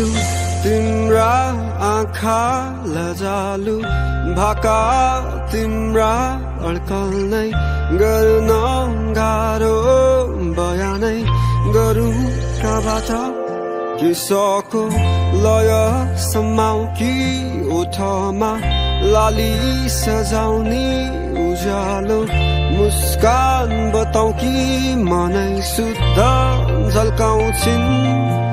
लजालु तिम्रा आँखा लजालु भाका तिम्रा अड्कल नै गर्न गाह्रो बयानै गरौँ कहाँबाट किसको लय समाउ कि ओठमा लाली सजाउने उज्यालो मुस्कान बताउ कि मनै शुद्ध झल्काउँछिन्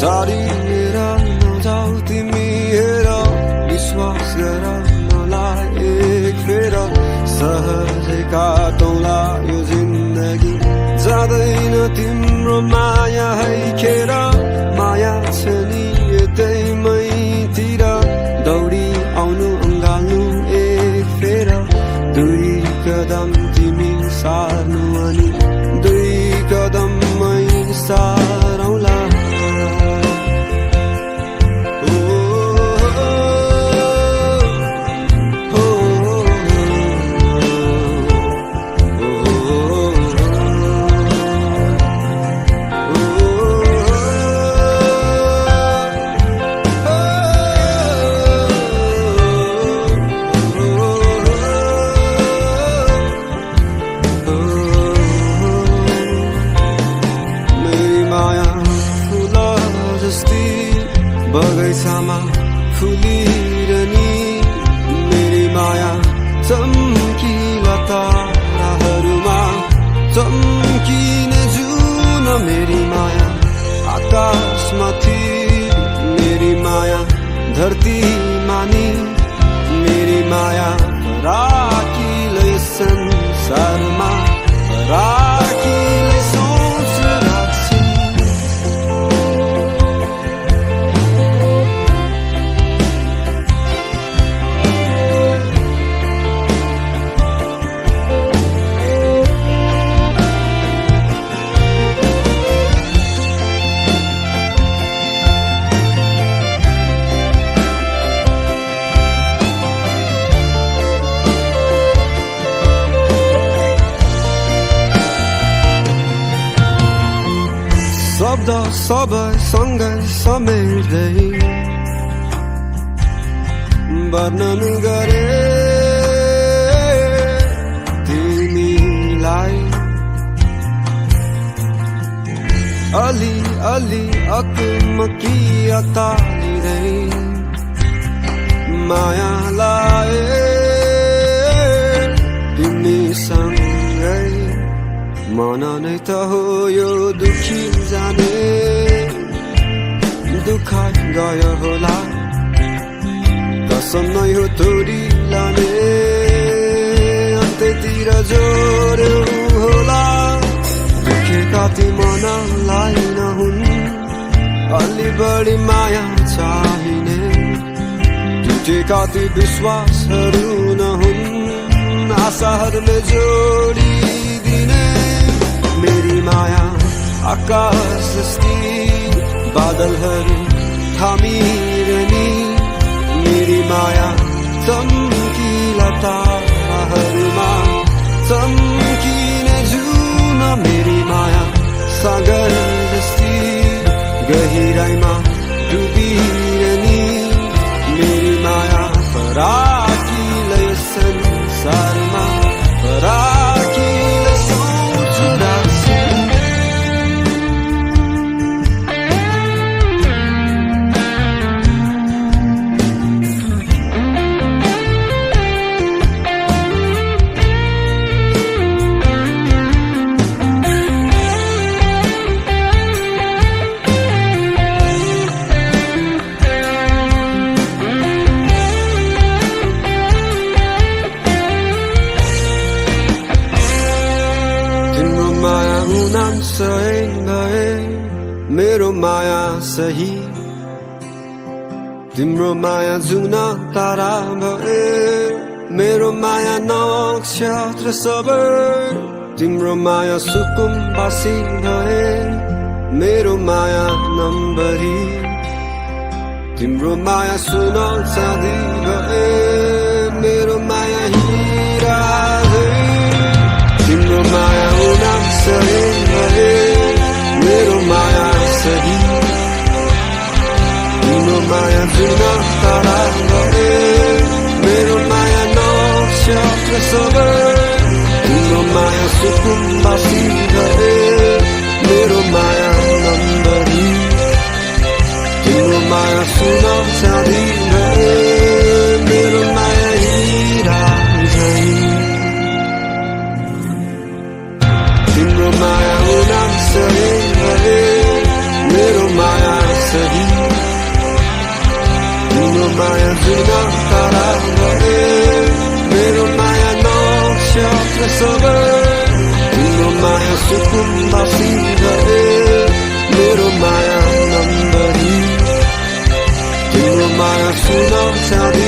टाढिएर नजाऊ तिमी हेर विश्वास गर मलाई एक फेर सहजै काटौँला यो जिन्दगी जाँदैन तिम्रो माया है खेर माया छ नि यतै मैतिर दौडी आउनु अँगाल्नु एक फेर दुई कदम तिमी सार्नु अनि दुई कदम मै सारौँला बगैँचामा फुलिरहने मेरी माया चम्किला ताराहरूमा चम्किने जुन मेरी माया आकाशमाथि मेरी माया धरती मानि मेरी माया राखिलै संसारमा राखिलै सोच राख्छिन् शब्द सबै सँगै समेट्दै वर्णन गरे तिमीलाई अलि अलि अकमकी अतालिँदै माया लाए तिमीसँगै मन नै त हो यो दुखी जाने दुःख गयो होला कसम नै हो तोडी लाने अन्त्यतिर जोड्यो होला दुखेका ती मनलाई नहुन् अलि बढी माया चाहिने टुटेका ती विश्वासहरू नहुन् आशाहरूले जोडिदिने मेरी माया आकाश जस्ती बादलहरू थामिरहने मेरी माया चम्किला ताराहरूमा चम्किने जुन मेरी माया सागर जस्ती गहिराइमा डुबिरहने मेरी माया फराकिलै संसारमा फराकिलै सोच राख्छिन् मेरो माया सही तिम्रो माया जुन तारा भए मेरो माया नक्षत्र सबै तिम्रो माया सुकुम्बासी भए मेरो माया नम्बरी तिम्रो माया सुन चाँदी भए मेरो माया हिरा तिम्रो माया उनाम सही भए मेरो माया सही सबर तिम्रो माया सुकुन बासी रहे मेरो माया नम्बरी तिम्रो माया सुन चाँदी रहे मेरो माया हीरा झै तिम्रो माया उनाम सही रहे मेरो माया सही तिम्रो माया जुन तारा रहे मेरो माया नक्षत्र सबर तिम्रो माया सुकुन बासी रहे मेरो माया नम्बरी तिम्रो माया सुन चाँदी